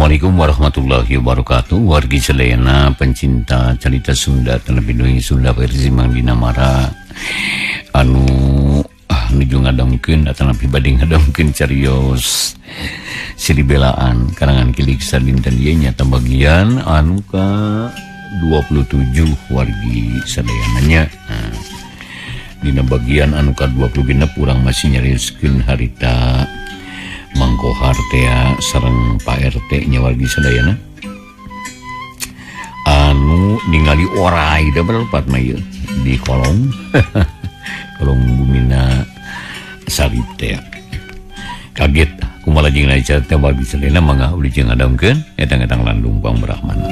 Assalamualaikum warahmatullahi wabarakatuh. Wargi sadayana pencinta cerita Sunda terlebih dahulu Sunda versi Mang Dina Mara anu nuju ngadongkeun atanapi bade ngadongkeun carios Siri Belaan karangan Kilik sadinten ieu nyata bagian anu ka 27 wargi sadayana nya. Nah, dina bagian anu ka 26 urang masih nyarioskeun harita Mang Kohar tea sareng Pak RT nya wargi sadayana anu ningali orai da berlepat mah ieu di kolong kolong bumina Sarip tea kaget kumaha jeung carita wargi sadayana mangga uli jeung ngadongkeun etang-etang landung pangbrahmana.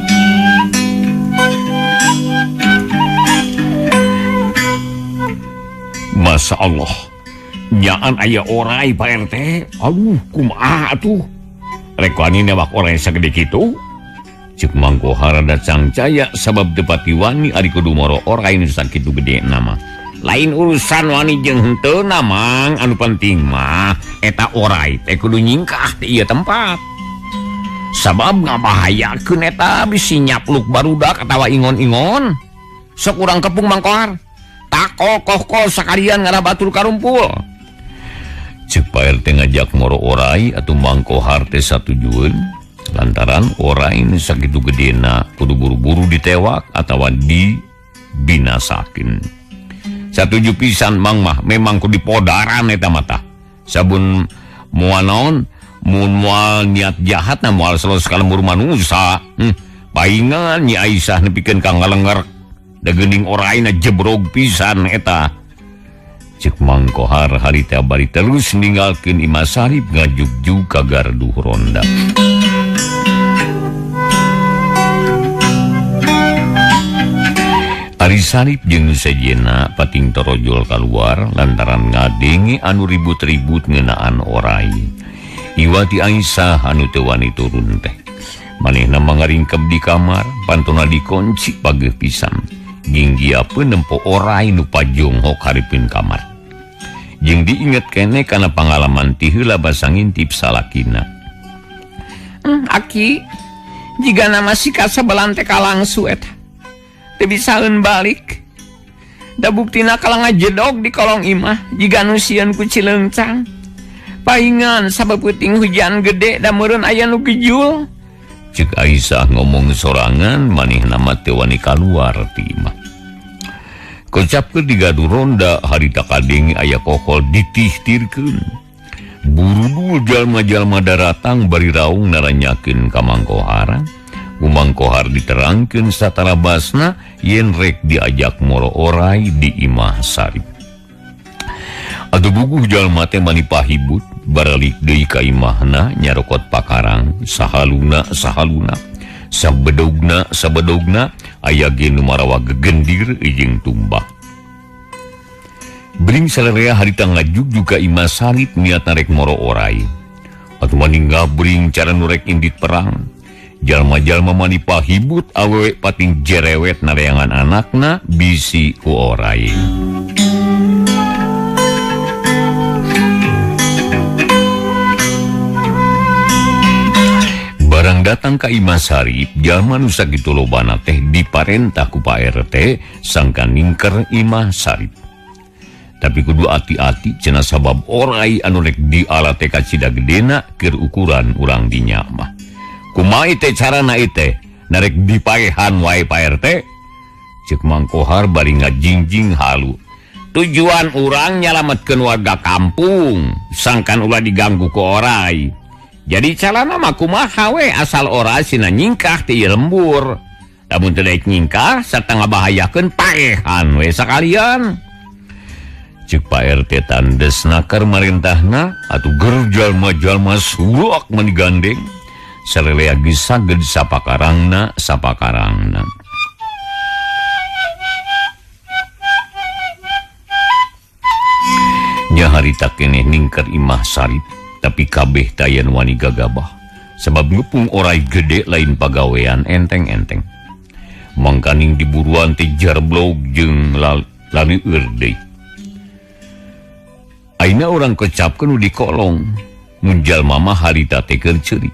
Masya Allah nyaan aya orai Pak RT. Aduh kumaha atuh rek wani newak orai sagede kitu. Ceuk Mang Kohar rada cangcaya sabab teu pati wani ari kudu moro orai nu sakitu gede nama. Lain urusan wani jeung henteu na Mang, anu penting mah eta orai teh kudu nyingkah di ieu tempat. Sabab ngabahayakeun eta bisi nyapluk barudak atawa ingon-ingon. Sok urang kepung Mang Kohar. Takol kohkol sakalian ngarah batur karumpul. Ceuk Pak RT ngajak moro orai atuh Mang Kohar teh satujueun lantaran orai nu sakitu gedena kudu buru-buru ditewak atawa dibinasakeun. Satuju pisan Mang mah memang kudu dipodaran eta mah tah. Sabun moal naon mun moal niat jahat na moal selos ka lembur manusa. Paingan Nyi Aisyah nepikeun ka ngalenger da geuning oraina jebrog pisan eta. Ceuk Mang Kohar harita bari terus ninggalkeun Imah Sarip ngajugjug ka gardu ronda. Ari Sarip jeung nu sejenna pating torojol kaluar lantaran ngadenge anu ribut-ribut ngeunaan orai. Iwati Aisyah anu teu wani turun teh. Manehna mangaringkep di kamar, pantona dikunci pageuh pisan. Ginggia pun nempo orai nu pajonghok hareupeun kamar. Jeung diinget keneh kana pangalaman ti heula basa ngintip salakina. Aki, jigana masih kasabelan teh kalangsu eta. Teu bisaeun balik. Da buktina kalah ngajedog di kolong imah jiga nu sieun ku cileungcang. Paingan sabeupeting hujan gede da meureun aya nu gejul. Ceuk Aisyah ngomong sorangan manehna mah teu wani kaluar ti imah. Kocap keur digadu ronda harita kadenge aya kokol ditihtirkeun. Burudul jalma-jalma daratang bari raung naranyakeun ka Mang Kohar. Ku Mang Kohar diterangkeun satarabasna yen rek diajak moro orai di imah Sarip. Atuh buguh jalma teh mani pahibut baralik deui ka imahna nyarokot pakarang sahaluna sahaluna sabedogna sabedogna aya ge nu marawa gegendir jeung tumbak. Bring sararea harita ngajugjug ka imah Sarip niatna rek moro orai. Atuh mani ngabring cara nu rek indit perang. Jalma-jalma mani pahibut awewe pating jerewet nareangan anakna bisi ku orai. Barang datang ka Imah Sarip, jalma nu sakitu lobana teh diparentah ku Pak RT sangka ningker Imah Sarip. Tapi kudu ati-ati cenah sabab orai anu rek diala teh kacida gedena keur ukuran urang dinya mah. Kumaha teh carana teh narek dipaehan wae Pak RT? Ceuk Mang Kohar bari ngajingjing halu. Tujuan urang nyalametkeun warga kampung, sangkan ulah diganggu ku orai. Jadi calana mah kumaha we asal orai sina nyingkah ti lembur. Lamun teu daek nyingkah sarta ngabahayakeun paehan we sakalian. Ceuk Pak RT tandesna keur marentahna atuh ger jalma-jalma suak mani gandeng. Sarelea geus saged sapakarangna sapakarangna. Nya harita keneh ningker Imah Sarip. Tapi kabeh tayan wani gagabah sebab ngepung orai gede lain pagawean enteng-enteng. Mangkaning diburuan teh jarblog jeung laleueur deui. Aina urang kecapkeun nu di kolong. Mun jalma mah harita teh keur ceurik.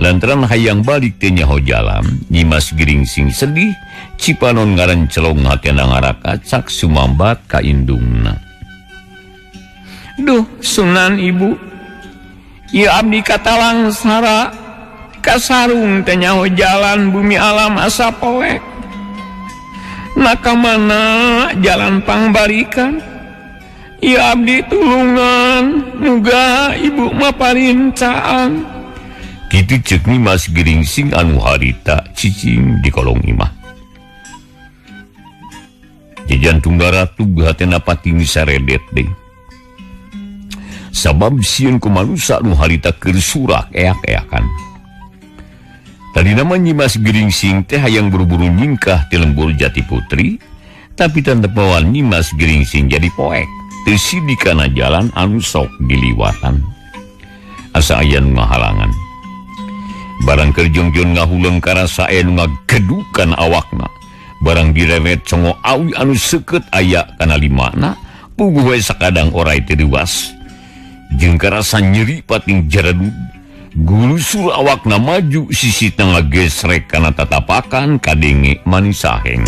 Lantaran hayang balik teh nyaho jalan, Nyimas Geringsing sedih, cipanon ngaran celong hatena ngarakacak sumambat ka indungna. Duh, Sunan Ibu, ieu abdi katalangsara kasarung teh nyaho jalan bumi alam asa poek. Nah ka mana jalan pangbalikan? Ieu abdi tulungan, muga ibu mah parincaan. Kitu ceuk Nyimas Geringsing anu harita cicing di kolong imah. Jajantung daratu hatena pating saredet deui. Sabab sieun ku manusa nu harita keur surak eak-eakan. Tadina mah Nyimas Geringsing teh hayang buru-buru nyingkah ti lembur Jati Putri, tapi tantepawan Nyimas Geringsing jadi poek, teu sidi kana jalan anu sok diliwatan. Asa aya nu ngahalangan. Barang keur jongjon ngahuleng karasa aya nu ngagedukan awakna. Barang direwet congo awi anu seukeut aya kana limana, puguh we sakadang orai teu reuas. Jeung karasa nyeri pating jaradud, gulusur awakna maju sisitna ngagesrek kana tatapakan kadenge manisaheng.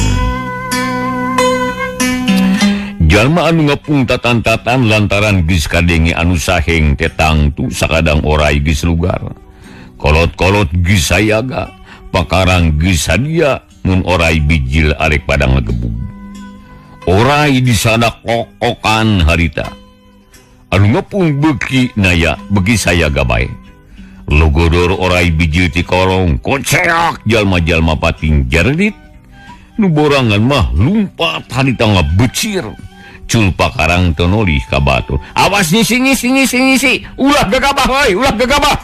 Jalma anu ngepung tatan-tatan lantaran geus kadenge anu saheng teh tangtu sakadang orai geus lugar. Kolot-kolot geus sayaga, pakarang geus sadia mun orai bijil arek pada ngagebug. Orai disana kokokan harita. Anu ngepung beuki naya beuki sayaga bae. Logodor orai bijil ti kolong, koceak jalma-jalma pating jaredit. Nu borangan mah lumpat harita ngabecir. Cul pakarang teu nolih ka batur. Awas ngisi ngisi ngisi ngisi, ulah gegabah euy, ulah gegabah.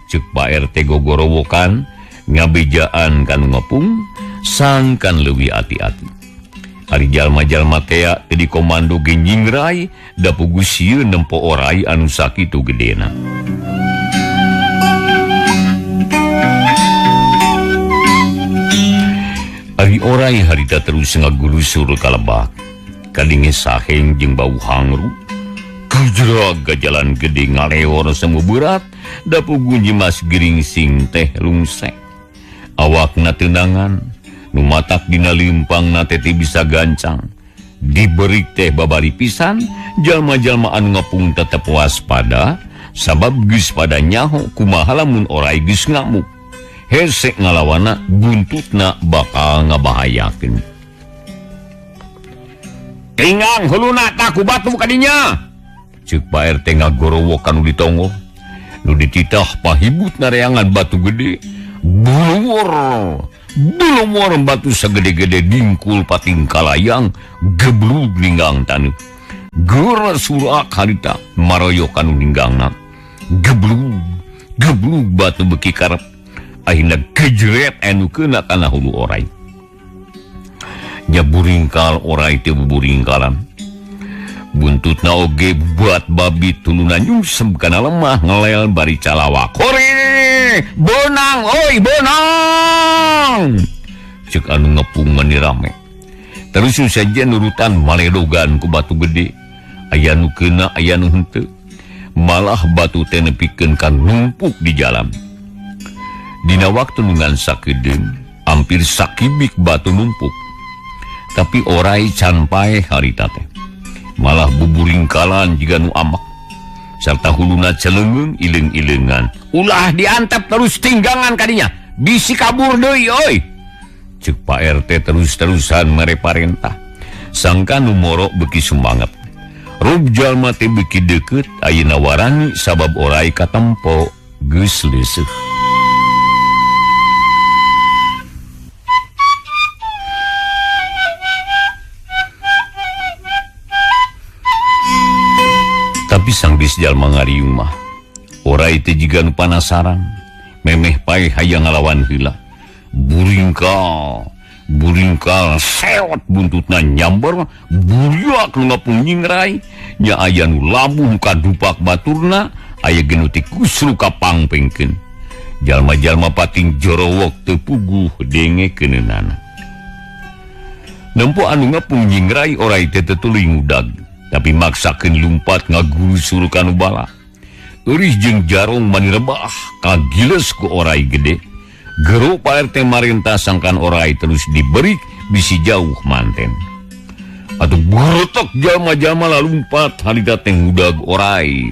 Ceuk Pak RT gogorowokan ngabejaan kanu ngepung sangkan leuwih ati-ati. Ari jalma-jalma tea teu dikomando ge nyingrai da puguh sieun nempo orai anu sakitu gedena. Ari orai harita terus ngagulusur ka lebak. Kadenge saheng jeung bau hangru. Gejrag jalan gede ngaleor semu berat da puguh Nyimas Geringsing teh lungsek. Awakna tenangan, nu matak dina limpangna teh bisa gancang. Diberi teh babari pisan, jalma-jalma anu ngepung tetep waspada, sabab geus pada nyaho kumaha lamun orai geus ngamuk. Hese ngalawana buntutna bakal ngabahayakeun. Tinggang huluna taku batu kadinya. Ceuk Pak RT ngagorowok kanu ditonggoh. Nu dititah pahibut nareangan batu gede. Bulumur, bulumur batu sagede-gede dingkul pating kalayang geblug ninggang taneuh. Geur surak harita maroyo kanu ninggangna. Geblug, geblug batu beuki karep. Akhirna gejret anu keuna kana hulu orai. Nya buringkal orai teh buburingkalan. Buntutna oge buat babi tuluna nyungsep kana lemah ngelel bari calawak. Hore, bonang oi bonang. Ceuk anu ngepung meni rame. Terus saja nurutan maledogan ku batu gede. Aya nu keuna aya nu henteu. Malah batu teh nepikeun ka numpuk di jalan. Dina waktu ngan sakedeung, hampir sakibik batu numpuk. Tapi orai can paeh harita teh. Malah buburingkalan jiga nu amak. Sarta huluna celeungeung ileung-ileungan. Ulah diantep terus tinggangan kadinya. Bisi kabur deui euy. Ceuk Pak RT terus-terusan mere parentah. Sangka nu moro beuki sumanget. Rub jalma teh beuki deukeut ayeuna warani sabab orai katempo geus leuseuh. Tapi sanggeus jalma ngariung mah orai teh jiga nu panasaran, memeh paeh hayang ngalawan heula. Buringkal, buringkal seot buntutna nyamber, buriak nu ngapung nyingrai, nya aya nu labuh kadupak baturna, aya ge nu tikusru ka pangpengkeun. Jalma-jalma pating jorowok teu puguh dengekeunana. Nempo anu ngapung nyingrai orai teh teu tuluy ngudag. Tapi maksakeun lumpat ngagulusur kanu bala. Eurih jeung jarong mani rebah kagiles ku orai gede. Gero Pak RT marintah sangkan orai terus diberik bisi jauh manten. Atuh burutok jalma-jalma lalumpat harita teh ngudag orai.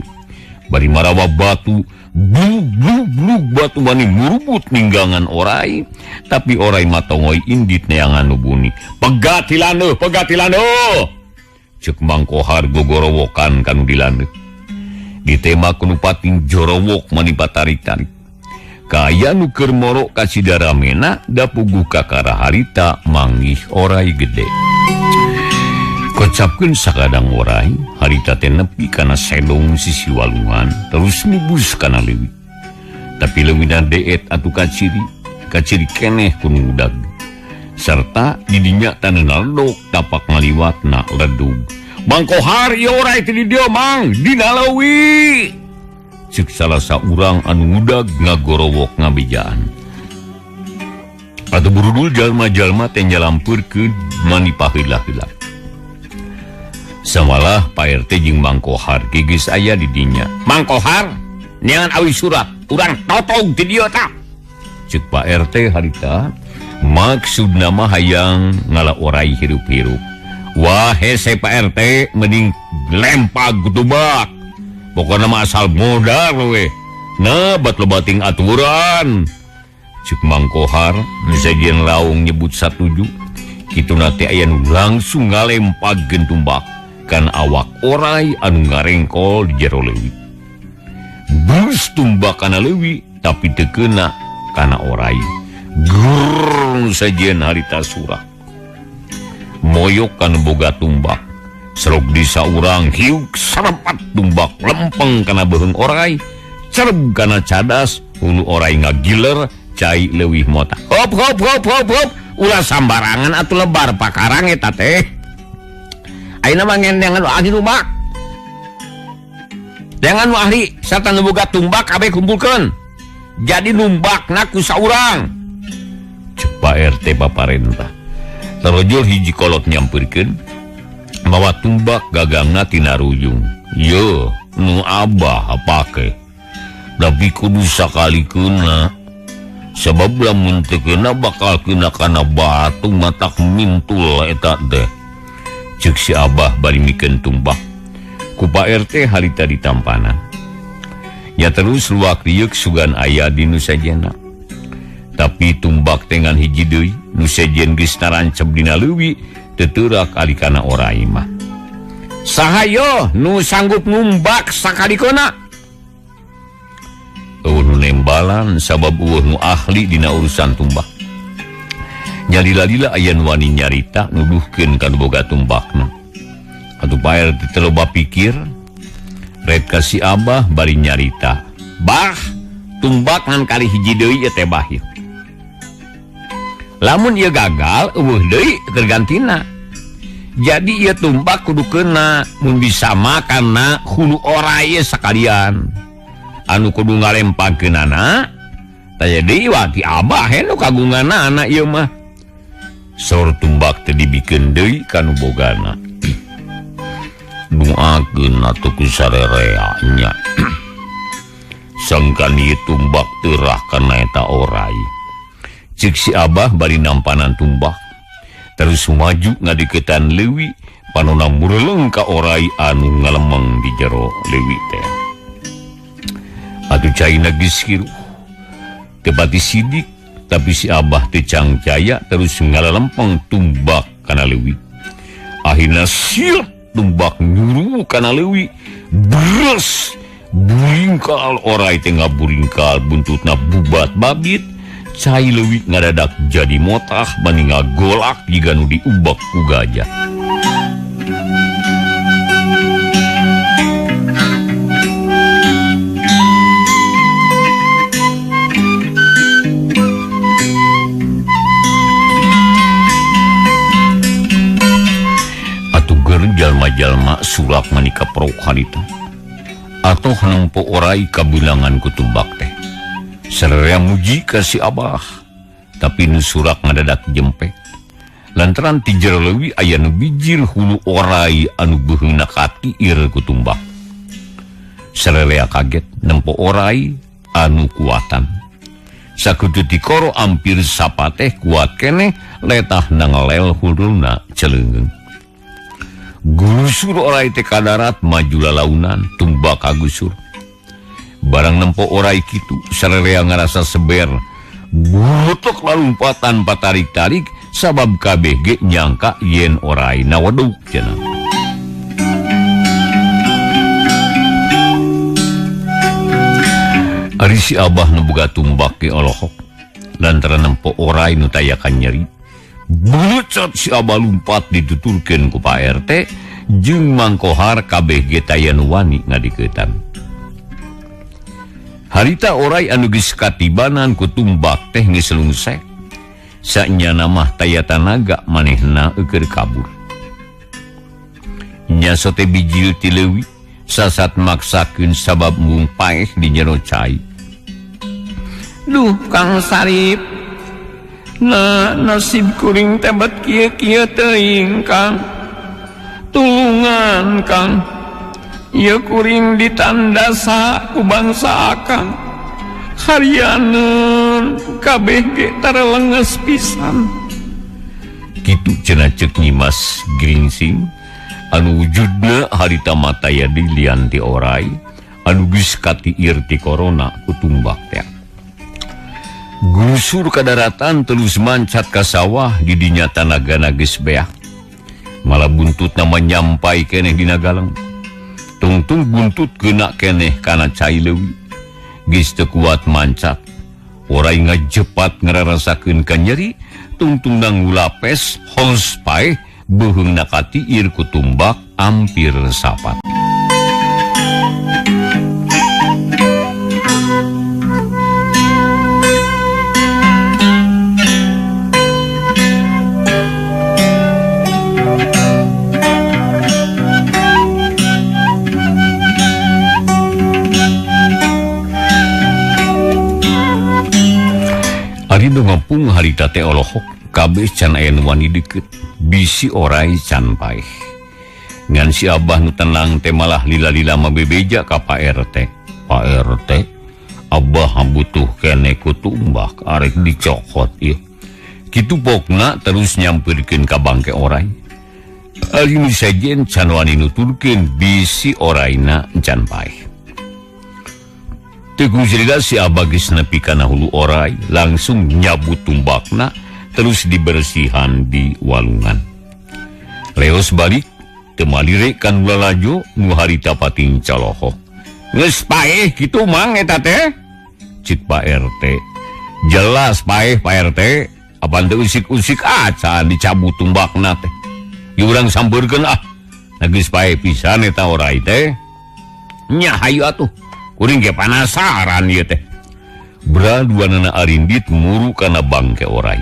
Bari marawa batu, blug blug blug batu mani murubut ninggangan orai, tapi orai matongoi indit neangan nu buni. Pegat hilaneuh, pegat hilaneuh. Ceuk Mang Kohar gogorowokan kanu dilaneuh. Ditema ku nu pating jorowok mani patarik-tarik. Kaya nu keur moro ka Cidaramena da puguh kakara harita manggih orai gede. Kocapkeun sakadang orai, harita teh nepi kana sedong sisi walungan, terus nubus kana leuwi. Tapi leuwina deet atuh kaciri, kaciri keneh ku nu udag. Serta didinya taneuh ledok tapak ngaliwatna ledug. Mang Kohar ieu orai teh di dieu Mang, dina leuwi. Ceuk salah saurang anu ngudag ngagorowok ngabejaan. Atuh burudul jalma-jalma teh nyalampeurkeun mani paheula-heula. Samalah Pak RT jeung Mang Kohar geus aya di dinya. Mang Kohar, neangan awi surat, urang totog ti dieu tah. Ceuk Pak RT harita, maksudna mah hayang ngala orai hirup-hirup. Wah hese Pak RT mending lempag tubak. Pokokna mah asal modal we. Nah bat lobating aturan. Ceuk Mang Kohar nu sejen laung nyebut satuju. Kituna teh aya nu langsung ngalempagkeun tumbak kan awak orai anu ngarengkol di jero leuwi. Bus tumbak kana leuwi tapi teu keuna kana orai. Grrrr nu sejen harita surak. Moyok kan boga tumbak. Serok di saurang hiuk serempat tumbak lempeng kana beuheung orai, cereb kana cadas, hulu orai ngagiler, cai leuwih mota. Hop hop hop hop hop, ulah sambarangan atuh lebar pakarang eta teh. Ayeuna mah ngendengan ahli tumbak. Dengan nu ahli sarta nu boga tumbak kabeh kumpulkeun. Jadi numbakna ku saurang. Ceuk Pak RT paparentah. Tarojol hiji kolot nyampeurkeun mawa tumbak gagangna tina ruyung. Ye, nu abah pake. Tapi kudu sakali keuna. Sabab lamun teu keuna bakal keuna kana batu matak mintul eta teh. Ceuk si abah bari mikeun tumbak. Ku Pak RT harita ditampanan. Nya terus luak rieuk sugan aya di nu sajena. Tapi tumbak tengan hiji deui nu sejen geus tarancep dina leuwi teu teurak ari kana orai mah. Saha yo nu sanggup numbak sakalikona? Eueuh nu nembalan sabab eueuh nu ahli dina urusan tumbak. Nyalila-lila aya nu wani nyarita nuduhkeun ka nu boga tumbakna. Atuh Pak RT teu loba pikir, ret ka si abah bari nyarita. Bah, tumbak ngan kali hiji deui ieu teh bah ieu. Lamun ieu gagal eueuh deui tergantina. Jadi ieu tumbak kudu keuna mun bisa mah kana hulu orai sakalian. Anu kudu ngalempagkeunana taya deui wati abah nu kagunganana ieu mah. Sor tumbak teh dibikeun deui ka nu bogana. Doakeun atuh ku sarerea nya. Sangkan ieu tumbak terah kana eta orai. Ceuk si abah bari nampanan tumbak. Terus maju ngadeukeutan leuwi, panona mureleng ka orai anu ngalemeng di jero leuwi teh. Atuh caina geus kiruh. Teu pati sidik, tapi si abah teu cangcaya terus ngalalempeng tumbak kana leuwi. Akhirna siot tumbak nyuru kana leuwi. Bres! Buringkal orai teh ngaburingkal buntutna bubat babit. Cai leuwi ngadadak jadi motah bani ngagolak jiga nu diubak ku gajah. Atuh ger jalma-jalma sulap mani kaprok harita. Atoh nempo orai kabilangan ku tumbak teh. Sararea muji ka si abah, tapi nu surak ngadadak jempe. Lantaran ti jero leuwi aya nu bijil hulu orai anu beuheungna katiir ku tumbak. Sararea kaget nempo orai anu kuatan. Sakutu tikoro ampir sapateh kuat keneh letah nangalel huluna celeungeung. Gusur orai teh ka darat maju lalaunan tumbak kagusur. Barang nempo orai kitu sararea ngarasa seber. Butok lalumpat tanpa tarik-tarik sabab kabeh ge nyangka yen orai na weduk cenah. Ari si Abah nu boga tumbak ge olohok lantaran nempo orai nu tayakan nyeri. Bucot si Abah lumpat dituturkeun ku Pak RT jeung Mang Kohar kabeh ge taya nu wani ngadikeutan. Harita orai anu geus katibanan ku tumbak teh geus lungsek. Sanyana mah taya tanaga manehna eukeun kabur. Nya sote bijil ti leuwi sasat maksakeun sabab mung paeh di jero cai. Duh Kang Sarip, nah nasib kuring teh bet kieu-kieu teuing Kang. Tulungan Kang. Ieu kuring ditandasa ku bangsa akang. Harianeun kabeh ge taralenges pisan. Kitu cenah ceuk Nyimas Gringsing anu wujudna harita mataya di lian ti orai anu geus katiir ti korona ku tumbak teh. Gusur ka daratan terus mancat ka sawah di dinya tanagana geus beak. Malah buntutna mah nyampai keneh dina galeng. Tungtung buntut kena keneh kana cai leuwi. Geus teu kuat mancat. Orai ngajepat ngararasakeun ka nyeri, tungtungna ngulapes hos paeh beuheungna katiir ku tumbak ampir sapat. Ari nu ngapung harita teh olohok kabeh can aya nu wani deukeut bisi orai can paeh. Ngan si Abah nu tenang teh malah lila-lila mabebeja ka Pak RT. Pak RT, Abah butuh keneh ku tumbak arek dicokot ieu. Kitu pokna terus nyampeurkeun ka bangke orai. Ari nu sejen can wani nuturkeun bisi oraina can paeh. Teu kusilida si Abah geus nepi kana hulu orai, langsung nyabut tumbakna terus dibersihan di walungan. Leos balik teu malire kan lalajo nu harita pating calohoh. Geus paeh kitu Mang eta teh? Cik Pak RT. Jelas paeh Pak RT, apan teu usik-usik acan dicabut tumbakna teh. Ieu urang sampeurkeun ah. Nah geus paeh pisan eta orai teh. Nya hayu atuh. Kuring ge panasaran ieu teh. Bra duanana arindit muru kana bangke orai.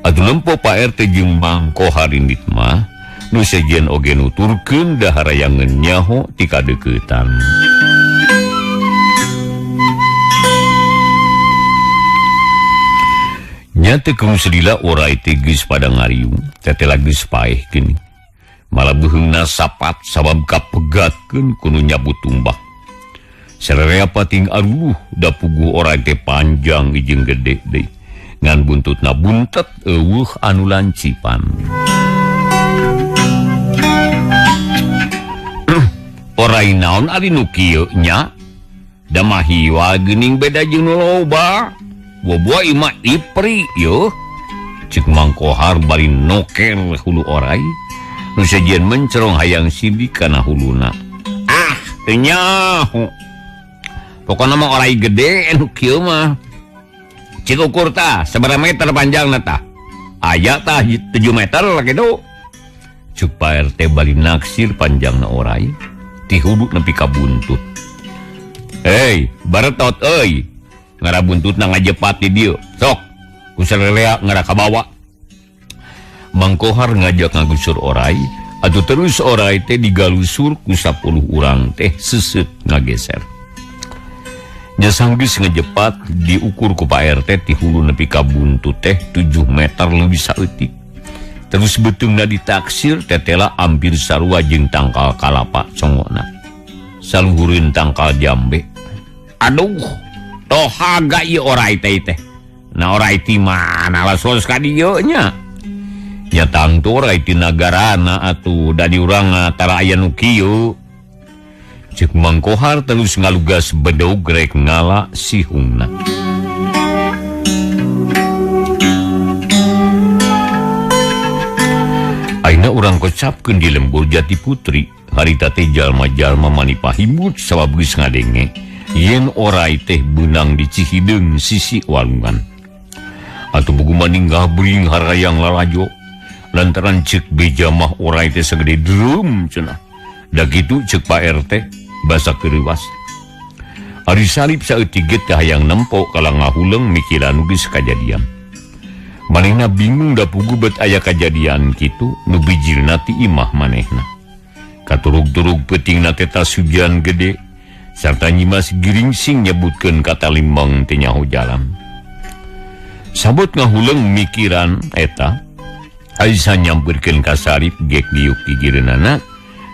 Atuh nempo Pak RT jeung Mang Kohar rindit mah nu sejen oge nuturkeun daharayangeun nyaho ti kadeuketan. Nya teu kumaha orai teh geus pada ngariung, teteh geus paeh geuning. Malah beuheungna sapat sabab kapegatkeun ku nu nyabut tumbak. Sararea pating aruh da puguh orai teh panjang jeung gede deui. Ngan buntutna buntet eueuh anu lancipan. Orai naon ari nu kieu nya? Da mah hiwa geuning beda jeung nu loba. Boboa imah ipri yeuh. Cik Mang Kohar bari noker hulu orai. Nu sejen mencerong hayang sidik kana huluna. Ah, teu nyaho. Pokona mah orai gede anu kieu mah. Cik ukur tah sabaraha meter panjangna tah? Aya tah 7 meter lah kitu. Cuk Pak RT bari naksir panjangna orai ti hulu nepi ka buntut. Hei, baretot euy. Ngara buntutna ngajepat di dieu. Sok, ku sarelea ngara kabawa. Mang Kohar ngajak ngagusur orai, atuh terus orai teh digalusur ku 10 urang teh seuseut ngageser. Nya sanggeus ngejepat diukur ku Pak RT ti hulu nepi ka buntut teh 7 meter leuwih saeutik. Terus beuteungna ditaksir tetela hampir sarua jeung tangkal kalapa congokna. 10 Saluhureun tangkal jambe. Aduh, tohaga ieu orai teh teh. Nah orai ti mana lasos ka dieu nya. Nya tangtu orai ti nagarana atuh da di urang tara aya nu kieu. Ceuk Mang Kohar terus ngalugas bedog rek ngala sihungna. Ayeuna urang kocapkeun di lembur Jati Putri, harita teh jalma-jalma manipa hibut sabab geus ngadenge yen orai teh beunang di Cihideung sisi walungan. Atuh buku maning gabring harayang lalajo lantaran ceuk beja mah orai teh sagede drum cenah. Da kitu ceuk Pak RT basa keureuwas. Ari Sarip saeutik ge teh hayang nempo kala ngahuleung mikiran geus kajadian. Manehna bingung da pugu bet aya kajadian kitu nu bijilna ti imah manehna. Katurug-turug peutingna teh tas hujan gede sarta Nyimas Giringsing nyebutkeun kata limbang teh nyaho jalan. Sabot ngahuleung mikiran eta, Aisyah nyamperkeun ka Sarip gek diuk gigireunana,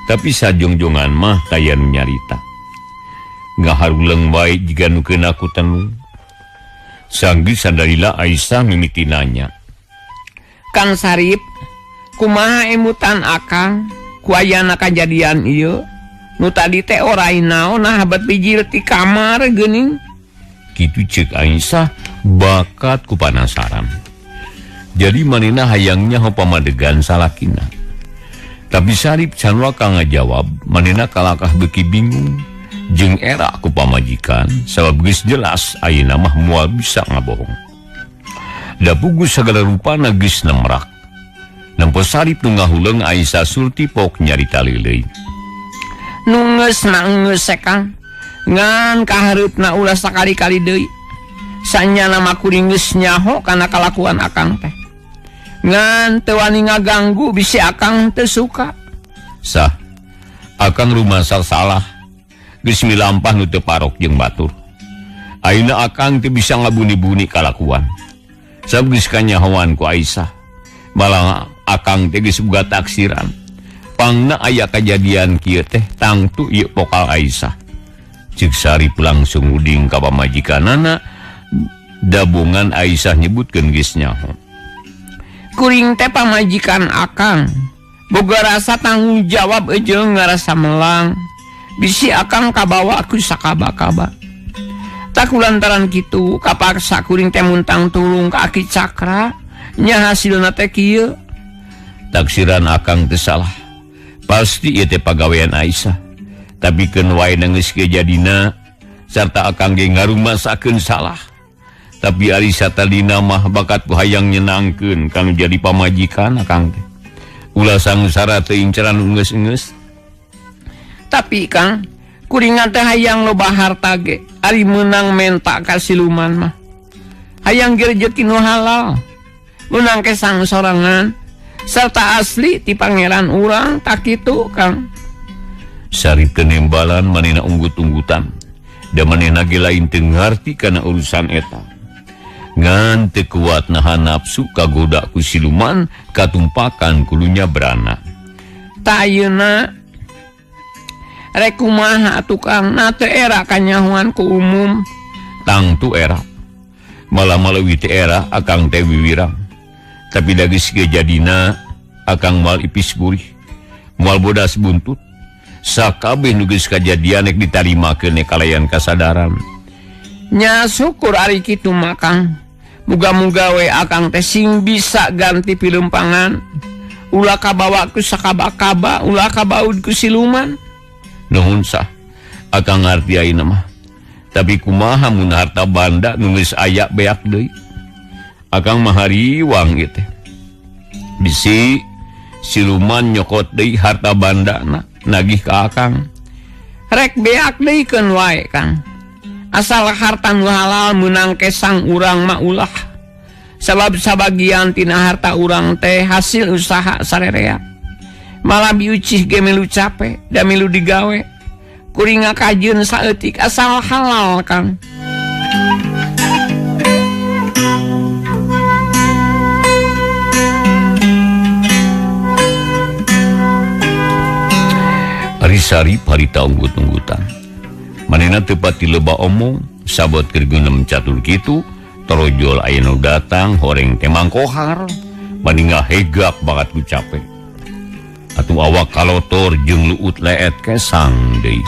tapi sajongjongan mah taya nu nyarita. Ngaharuleung wae jiga nu keuna ku tenung. Sanggeus sadalila Aisyah mimiti nanya. Kang Sarip, kumaha emutan akang ku ayana kajadian ieu? Nu tadi teh orai naon nah bet bijil ti kamar geuning. Kitu ceuk Aisyah bakat ku panasaran. Jadi manehna hayangnya ho pamadegan salakina. Tapi Sarip can waka ngajawab, manehna kalakah beuki bingung jeung era ku pamajikan sabab geus jelas ayeuna mah moal bisa ngabohong. Da pugu sagala rupana geus nemrak. Nempo Sarip nu ngahuleung Aisyah Surti pok nyarita leuleui. Nu geus na geus Kang. Ngan kahareupna ulah sakali-kali deui. Sanyana mah kuring geus nyaho kana kalakuan akang teh. Ngan teu wani ngaganggu bisi akang teu suka. Sah, akang rumasa salah. Geus milampah nu teu parok jeung batur. Ayeuna akang teu bisa ngabuni-buni kalakuan. Sabab geus kanyahoan ku Aisyah. Malah akang teh geus boga taksiran. Pangna aya kajadian kieu teh tangtu ieu pokal Aisyah. Ceuk Sarip langsung uding ka pamajikanana, dabongan Aisyah nyebutkeun geus nyaho. Kuring teh pamajikan akang boga rasa tanggung jawab jeung ngarasa melang. Bisi akang kabawa ku sakaba-kaba. Tak lantaran kitu kapaksa kuring teh muntang tulung ka Aki Cakra nya hasilna teh kieu. Taksiran akang teh salah. Pasti ieu teh pagawean Aisyah. Tapi keun wae geus kejadina sarta akang ge ngarumasakeun salah. Tapi ari satadina mah bakat ku hayang nyenangkeun kanu jadi pamajikan akang teh. Ulah sangsara teu inceran geus-geus. Tapi Kang, kuringan teh hayang loba harta ge, ari meunang menta ka siluman mah. Hayang ge rejeki nu halal, meunang ke sangsorangan serta asli ti pangeran urang tak kitu Kang. Sarip teu nembalan manehna unggut-unggutan. Da manehna ge lain teu ngarti kana urusan eta. Ngan teu kuat nahan nafsu kagoda ku siluman katumpakan kulunya berana. Ta ayeuna rek kumaha atuh Kang, na teu era kanyahoan ku umum. Tangtu era. Malah leuwih teu era akang teh wiwirang. Tapi da geus ge jadina akang moal ipis gurih, moal bodas buntut. Sakabeh nu geus kajadian rek ditarimakeun kalayan kasadaran. Nya syukur ari kitu mah Kang. Muga-muga we akang teh sing bisa ganti pilempangan. Ulah kabawa ku sakaba-kaba, ulah kabaud ku siluman. Nuhun sah, akang ngarti ayeuna mah. Tapi kumaha mun harta banda nu geus aya beak deui. Akang mah hariwang ieu teh. Bisi siluman nyokot deui harta bandana nagih ka akang. Rek beak deui keun wae Kang. Asal harta nu halal meunang kesang urang mah ulah. Sabab sabagian tina harta urang teh hasil usaha sarerea. Malah biucih ge milu cape da milu digawe. Kuring ngakajeun saeutik asal halal Kang. Ari Sarip harita unggut-unggutan. Manehna teu pati loba omong, sabot keur gunem catur kitu, torojol aya nu datang horeng teh Mang Kohar, mani ngahegak banget ku capek. Atuh awak kalotor jeung luut leet kesang deui.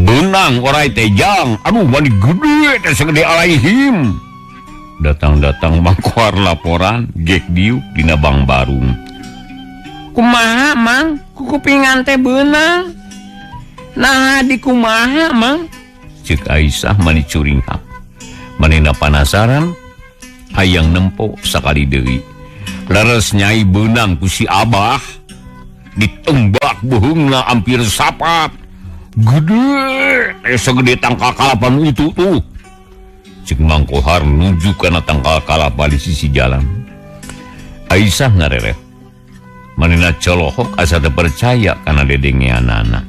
Benang orai teh jang, aduh mani gede teh sagede alaihim. Datang-datang Mang Kohar laporan gek diuk dina bang barung. Kumaha Mang, kukupingan teh beunang. Nah di kumaha Mang? Cek Aisyah mani curinghak. Manehna panasaran hayang nempo sakali deui. Leres nyai beunang ku si Abah. Ditembak beuheungna hampir sapat. Gede teh sagede tangkal kalapa nu itu tuh. Cek Mang Kohar nuju kana tangkal kalapa di sisi jalan. Aisyah ngareret. Manehna colohok asa teu percaya kana dedengeanana.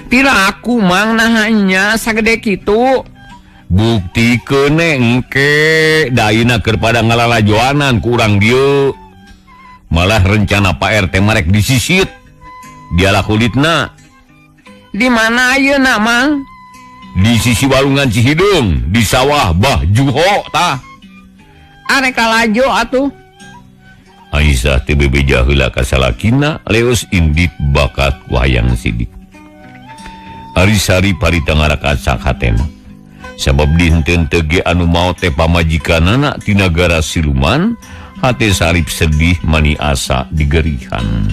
Piraku Mang nahanya sagede kitu. Buktikeun engke daina keur pada ngalalajoanan ku urang dieu. Malah rencana Pak RT marek disisit. Dialah kulitna. Di mana ayeuna Mang? Di sisi walungan Cihideung, di sawah Bah Juho tah. Arek kalajo atuh. Aisyah teu bebeja heula ka salakina, leos indit bakat ku hayang sidik. Ari Sarip harita ngarakacak hatena. Sabab dinten teu ge anu maot teh pamajikanana ti nagara siluman, hate Sarip sedih mani asa digerihan.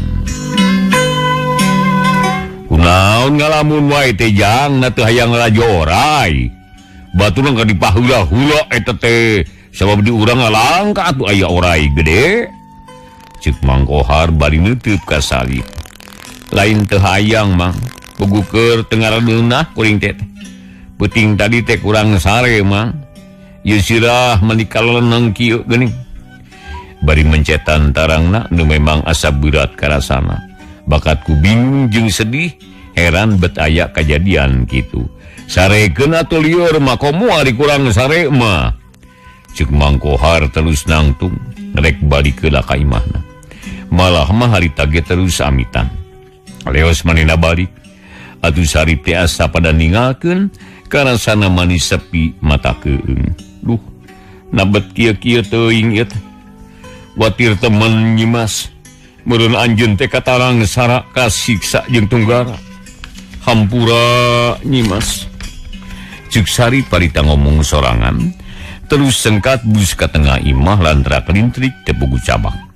Kunaon ngalamun wae teh jang na teu hayang lalajo orai. Batur ka dipahula-hula eta teh, sabab di urang ngalangka atuh aya orai gede. Cek Mang Kohar bari neuteub ka Sarip. Lain teu hayang Mang, puguker teu ngaradeunah kuring teh. Peuting tadi teh kurang sare Mang. Ieu sirah mani kaleleneng kieu geuning. Bari mencetan tarangna nu memang asa berat karasana. Bakat ku bingung jeung sedih, heran bet aya kajadian kitu. Sarekeun atuh lieur mah komo ari kurang sare mah. Cek Mang Kohar terus nangtung rek balik heula ka imahna. Malah mah harita ge terus amitan. Leos manehna balik. Atuh Sarip teh asa pada ninggalkeun karasana manis sepi mata keung. Duh, nabet kieu-kieu teuing ieu teh. Watir temen Nyimas. Meureun anjeun teh katarang sara kasiksa jeung tunggara. Hampura Nyimas. Cek Sarip harita ngomong sorangan. Terus sengkat bus ka tengah imah lantra kelintrik teu pugu cabang.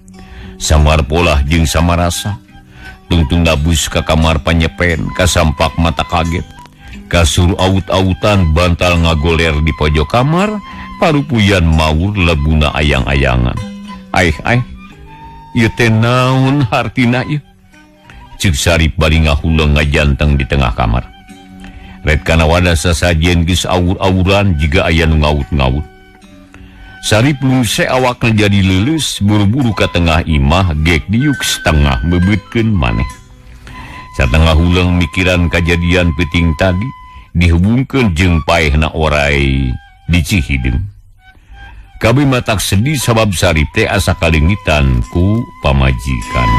Samar polah jeung samarasa. Tungtung bus ka kamar panyepen, kasampak mata kaget. Kasur aut-autan bantal ngagoler di pojok kamar, parupuyan maur lebuna ayang-ayangan. Aih aih, ieu teh naon hartina ieu? Cek Sarip bari ngahuleng ngajanteng di tengah kamar. Ret kana wadah sasajen geus awur-awuran jiga aya nu ngaut-ngaut. Sarip lungse awakna jadi leuleus buru-buru ka tengah imah gek diuk setengah mebeutkeun maneh. Satengah huleng mikiran kajadian peuting tadi dihubungkeun jeung paehna orai di Cihideung. Kabeh matak sedih sabab Sarip teh asa kalengitan ku pamajikan.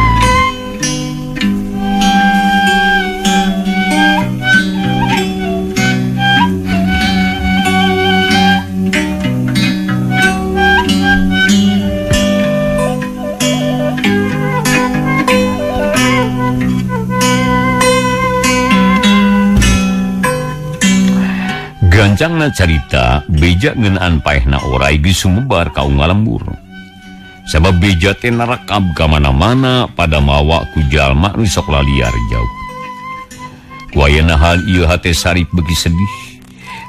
Gancangna carita beja ngeunaan paehna orai geus sumebar ka unggal lembur. Sabab beja teh narekab ka mana-mana pada mawa ku jalma nu sok laliar jauh. Ku ayeuna hal ieu hate Sarip beuki sedih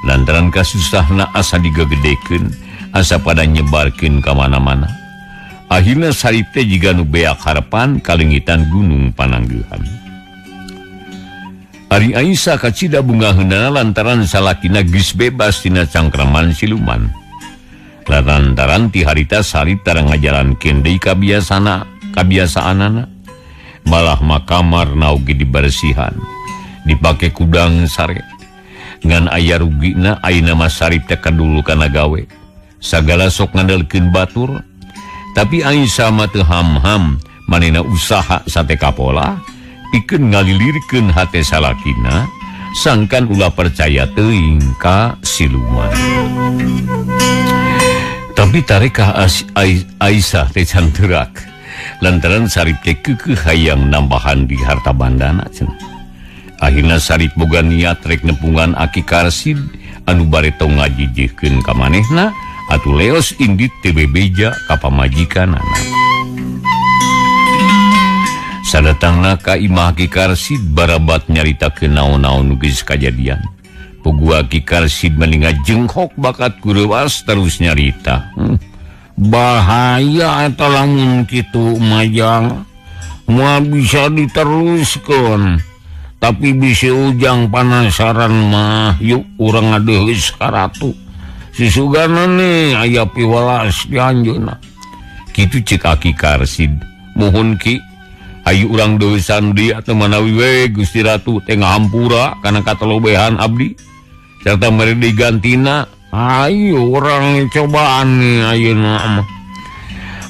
lantaran kasusahna asa digegedekeun, asa pada nyebarkeun ka mana-mana. Akhirna Sarip teh jiga nu beak harepan kalengitan gunung Pananggehan. Ari Aisyah kacida bungaheunana lantaran salakina geus bebas tina cangkraman siluman. Lantaran ti harita Sarip tara ngajalankeun deui kabiasaanana. Malah mah kamarna oge dibersihan, dipake kudang sare. Ngan aya rugina ayeuna mah Sarip teh kadulu kana gawe. Sagala sok ngandelkeun batur, tapi Aisyah mah teu ham-ham Manehna usaha sate kapola pikeun ngalilirkeun hate salakina sangkan ulah percaya teuing ka siluman. Tapi tarekah Aisyah teh can teurak lantaran Sarip teh keukeuh hayang nambahan di harta bandana cenah. Akhirna Sarip boga niat rek nepungan Aki Karsid anu bareto ngajijihkeun ka manehna atuh leos indit teu bebeja ka pamajikanana. Sadatangna ka imah Ki Karsid barabat nyaritakeun naon-naon nu geus kajadian. Puguh Ki Karsid mani ngajenghok bakat kureuwas terus nyarita. Bahaya eta lamun kitu majang. Moal bisa diteruskeun. Tapi bisi Ujang panasaran mah yuk urang ngadeheus ka ratu. Susugana nih aya piwelas di anjeunna. Kitu ceuk Aki Karsid. Muhun Ki, ayu urang deusan di atau manawi we Gusti Ratu teh ngahampura kana katalobehan abdi serta mere digantina. Ayo urang cobaan nih ayeuna mah.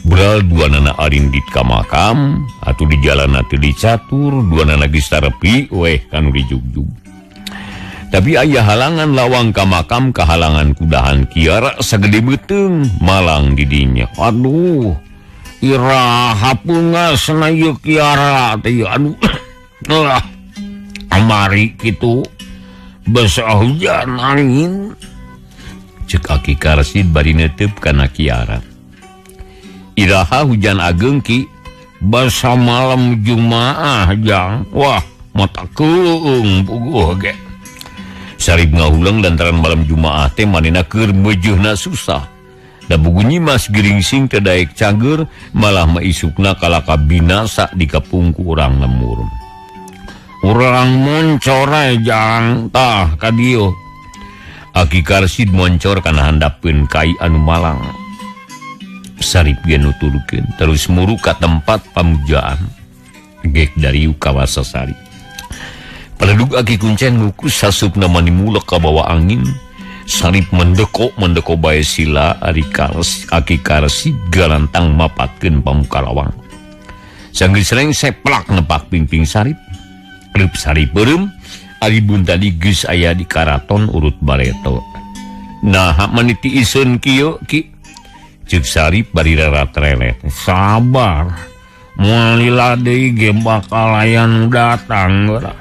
Beral dua nana arindit ka makam atuh di jalan teu dicatur dua nana geus tarepi weh kanu dijugjug. Tapi aya halangan lawang ka makam kahalangan kudahan kiara sagede beuteung malang di dinya. Aduh, iraha pungasna ieu kiara teh aduh. Lah amari kitu basa hujan angin. Ceuk Aki Karsid bari neuteup kana kiara. Iraha hujan ageng Ki, basa malam Jumaah jang. Wah, mata keung puguh ge. Sarip ngahulang lantaran malam Jumaah teh manehna keur meujeunna susah. Da bugu nyimas geringsing teu daek cager, malah mah isukna kalaka binasa di kapungku urang lemur. Urang moncor jang tah ka dieu. Aki Karsid moncor kana handapeun kai anu malang. Sarip ge nuturkeun terus muru ka tempat pamujaan. Gek dari kawasa Sarip. Paledug Aki Kuncen ngukus sasupna mani mulek ka bawa angin. Sarip mendeko bae sila ari Aki Karsid galantang mapatkeun pamuka lawang. Sanggeus rengse plak nepak pingping Sarip. Reup Sarip beureum ari bun tadi geus aya di karaton urut bareto. Nah, mani tiiseun kieu Ki? Ceuk Sarip bari raratrelet. Sabar. Moal lila deui ge bakal aya nu datang geura.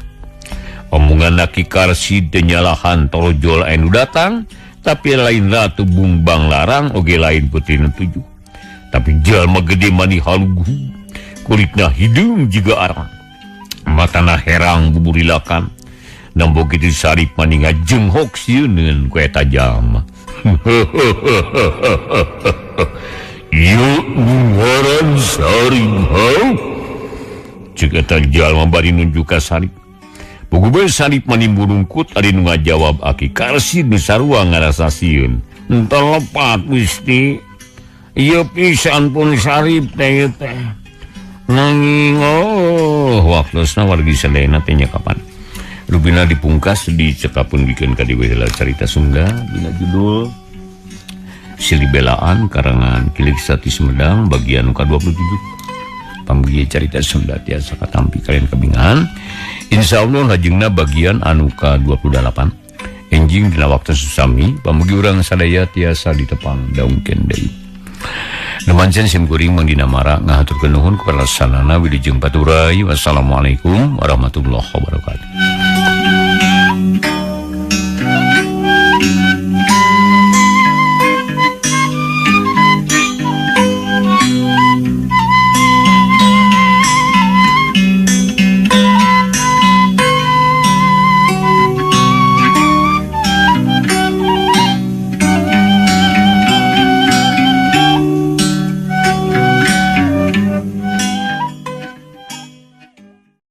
Omongan Aki Karsid teu nyalahan torojol anu datang, tapi lain ratu Bungbang Larang oge lain putri nu tujuh. Tapi jalma gede mani halugu, kulitna hideung jiga arang, matana herang buburilakan. Nambo kitu Sarip mani ngajenghok sieuneun ku eta jalma. Ieu ngaran Sarip ha? Ceuk eta jalma bari nunjuk ka Sarip. Puguh bae Sarip mani murungkut ari nu ngajawab Aki Karsid nu sarua ngarasa sieun. Henteu lepat Gusti. Ieu pisan pun Sarip teh teh. Nanging oh waktosna wargi sadayana teh nya kapan. Rupina dipungkas dicekapun bikeun ka dieu heula carita Sunda dina judul Silih Belaan karangan Kilik Sati Sumedang bagian ka-27. Pambuye carita Sunda tiasa katampi kalian kebingahan. Insyaallah lajengna bagian anu ka-28. Enjing dina waktu susami pamugi urang sadaya tiasa ditepang daungkeun deui. Numancen sim kuring Mang Dina Mara ngahaturkeun nuhun kepada sanana wilujeng paturai. Wassalamualaikum warahmatullahi wabarakatuh.